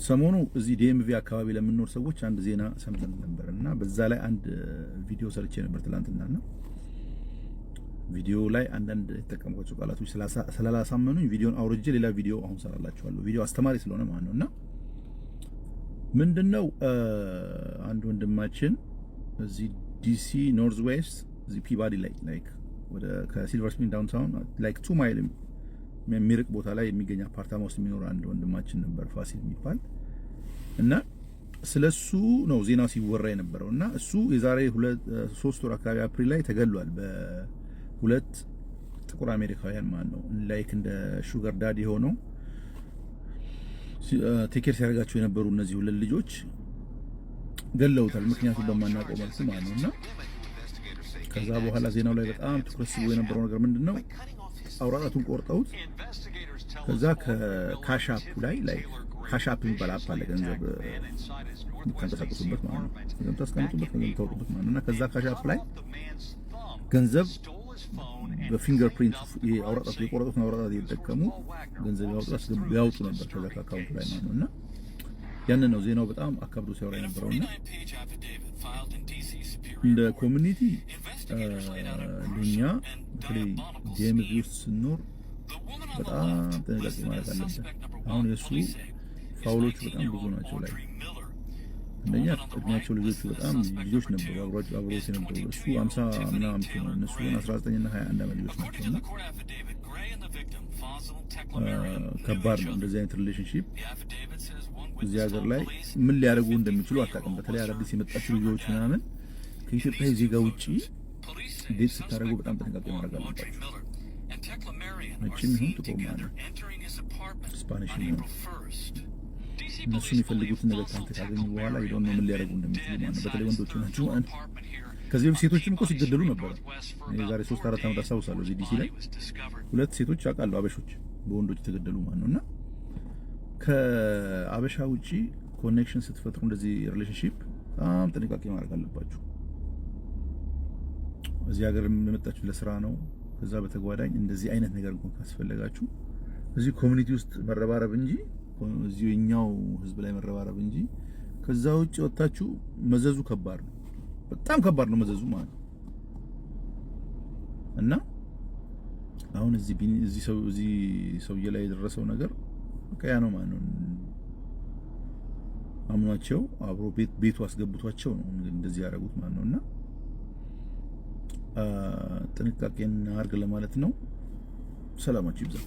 ሰሞኑ እዚህ DMV አካባቢ ለምንኖር ሰዎች አንድ ዜና ሰምተን ነበር እና በዛ ላይ አንድ ቪዲዮ ሰርቼ ነበር ትላንትና። እና ቪዲዮ ላይ አንዳንድ የተጠቀምኳቸው ቃላቶች ስላላሳመኑኝ ቪዲዮን አውርጄ ሌላ ቪዲዮ አሁን ሰራላችኋለሁ። ቪዲዮ አስተማሪ ስለሆነ ማለት ነው። እና ምንድነው፣ አንድ ወንድማችን እዚህ DC Northwest፣ እዚህ Peabody ላይ፣ like ወደ ከ Silver Spring downtown like 2 mile የሚርቅ ቦታ ላይ የሚገኝ አፓርታማ ውስጥ የሚኖር አንድ ወንድማችን ነበር፣ ፋሲል የሚባል። እና ስለሱ ነው ዜናው ሲወራ የነበረው። እና እሱ የዛሬ 2-3 ወር አካባቢ አፕሪል ላይ ተገሏል በሁለት ጥቁር አሜሪካውያን ማለት ነው። Like እንደ sugar daddy ሆነው take care ሲያደርጋቸው የነበሩ እነዚህ ሁለት ልጆች ገለውታል፣ ምክንያቱም በማናውቀው መልኩ ማለት ነው። እና ከዛ በኋላ ዜናው ላይ በጣም ትኩረት ስቦ የነበረው ነገር ምንድን ነው? አውራጣቱን ቆርጠውት ከዛ ከ Cash App ላይ፣ like Cash App የሚባል app አለ፣ ገንዘብ የምታንቀሳቀሱበት ማለት ነው፣ ገንዘብ ታስቀምጡበት፣ ገንዘብ ታወጡበት ማለት ነው። እና ከዛ Cash App ላይ ገንዘብ በ fingerprint አውራጣቱ፣ የቆረጡትን አውራጣት እየተጠቀሙ ገንዘብ ያወጡ ነበር ከዛ ከ account ኡ ላይ ማለት ነው። እና ያንን ነው ዜናው በጣም አካብዶ ሲያወራ የነበረው። እና እንደ community ለኛ በተለይ DMV ውስጥ ስንኖር በጣም ጥንቃቄ ማለት አለብን። አሁን የእሱ foul ኦቹ በጣም ብዙ ናቸው። Like አንደኛ እድሜያቸው ልጆቹ በጣም ልጆች ነበሩ፣ አብሮት የነበሩ። እሱ 50 ምናምን አመቱ ነው፣ እነሱ ግን 19 እና 21 ዓመት ልጆች ናቸው። እና ከባድ ነው እንደዚህ አይነት relationship። እዚህ ሀገር ላይ ምን ሊያደርጉ እንደሚችሉ አታውቅም። በተለይ አዳዲስ የመጣችሁ ልጆች ምናምን ከኢትዮጵያዊ ዜጋ ውጪ date ስታደርጉ በጣም ጥንቃቄ ማድረግ አለባችሁ። ነጭም ይሁን ጥቁር ማለት ነው፣ Spanish ይሁን፣ እነሱ የሚፈልጉትን ነገር ካንተ ካገኙ በኋላ you don't know ምን ሊያደርጉ እንደሚችሉ ማለት ነው። በተለይ ወንዶቹ ናቸው ማለት ነው። ከዚህ በፊት ሴቶችም እኮ ሲገደሉ ነበረ። የዛሬ 3-4 ዓመት አስታውሳለሁ። እዚህ ዲሲ ላይ ሁለት ሴቶች አውቃለሁ፣ አበሾች በወንዶች የተገደሉ ማለት ነው። እና ከአበሻ ውጪ connection ስትፈጥሩ፣ እንደዚህ relationship፣ በጣም ጥንቃቄ ማድረግ አለባችሁ። እዚህ ሀገር የመጣችሁ ለስራ ነው። ከዛ በተጓዳኝ እንደዚህ አይነት ነገር እንኳን ካስፈለጋችሁ እዚህ community ውስጥ መረባረብ እንጂ፣ እዚሁ የኛው ህዝብ ላይ መረባረብ እንጂ ከዛ ውጭ ወጣችሁ መዘዙ ከባድ ነው። በጣም ከባድ ነው መዘዙ ማለት ነው። እና አሁን እዚህ ሰውዬ ላይ የደረሰው ነገር በቃ ያ ነው ማለት ነው። አምኗቸው አብሮ ቤቱ አስገብቷቸው ነው እንደዚህ ያደረጉት ማለት ነው። እና ጥንቃቄ እናድርግ ለማለት ነው። ሰላማችሁ ይብዛ።